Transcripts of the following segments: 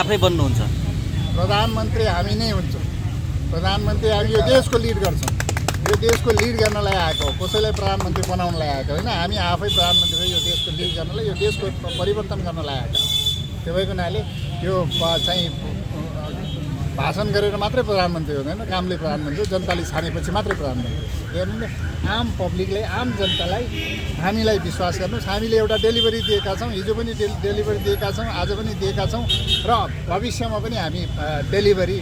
आफै बन्नुहुन्छ? प्रधानमन्त्री हामी नै हुन्छौँ। प्रधानमन्त्री हामी यो देशको लिड गर्छौँ। यो देशको लिड गर्नलाई आएको हो, कसैलाई प्रधानमन्त्री बनाउनलाई आएको होइन। हामी आफै प्रधानमन्त्री हो, यो देशको लिड गर्नलाई, यो देशको परिवर्तन गर्नलाई आएको हो। त्यो भएको हुनाले यो चाहिँ भाषण गरेर मात्रै प्रधानमन्त्री हुँदैन, कामले प्रधानमन्त्री हो। जनताले छानेपछि मात्रै प्रधानमन्त्री हेर्नु। आम पब्लिकलाई, आम जनतालाई हामीलाई विश्वास गर्नुहोस्, हामीले एउटा डेलिभरी दिएका छौँ। हिजो पनि डेलिभरी दिएका छौँ, आज पनि दिएका छौँ र भविष्यमा पनि हामी डेलिभरी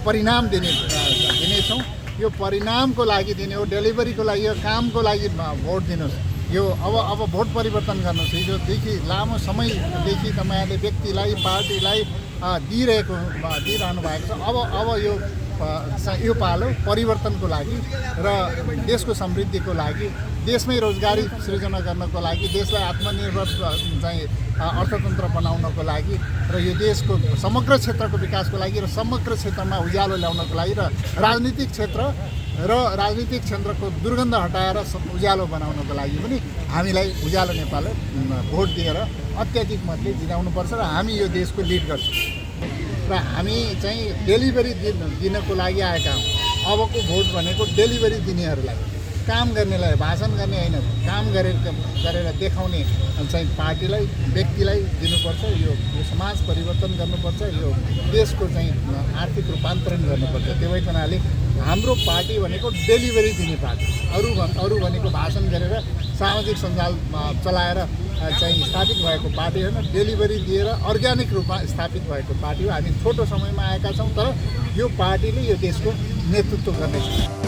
परिणाम दिनेछौँ। यो परिणामको लागि दिने हो, डेलिभरीको लागि, यो कामको लागि भोट दिनुहोस्। यो अब भोट परिवर्तन गर्नुहोस्। हिजोदेखि लामो समयदेखि तपाईँहरूले व्यक्तिलाई, पार्टीलाई दिइरहनु भएको छ। अब यो पालो परिवर्तनको लागि र देशको समृद्धिको लागि, देशमै रोजगारी सृजना गर्नको लागि, देशलाई आत्मनिर्भर चाहिँ अर्थतन्त्र बनाउनको लागि र यो देशको समग्र क्षेत्रको विकासको लागि र समग्र क्षेत्रमा उज्यालो ल्याउनको लागि र राजनीतिक क्षेत्रको दुर्गन्ध हटाएर उज्यालो बनाउनको लागि पनि हामीलाई उज्यालो नेपाल भोट दिएर अत्याधिक मतले जिताउनुपर्छ र हामी यो देशको लिड गर्छौँ र हामी चाहिँ डेलिभरी दिनको लागि आएका हौँ। अबको भोट भनेको डेलिभरी दिनेहरूलाई, काम गर्नेलाई, भाषण गर्ने होइन, काम गरेर देखाउने चाहिँ पार्टीलाई, व्यक्तिलाई दिनुपर्छ। यो समाज परिवर्तन गर्नुपर्छ, यो देशको चाहिँ आर्थिक रूपान्तरण गर्नुपर्छ। त्यो भएको हुनाले हाम्रो पार्टी भनेको डेलिभरी दिने पार्टी, अरू भनेको भाषण गरेर सामाजिक सञ्जाल चलाएर चाहिँ स्थापित भएको पार्टी होइन। डेलिभरी दिएर अर्ग्यानिक रूपमा स्थापित भएको पार्टी हो। हामी छोटो समयमा आएका छौँ, तर यो पार्टीले यो देशको नेतृत्व गर्नेछ।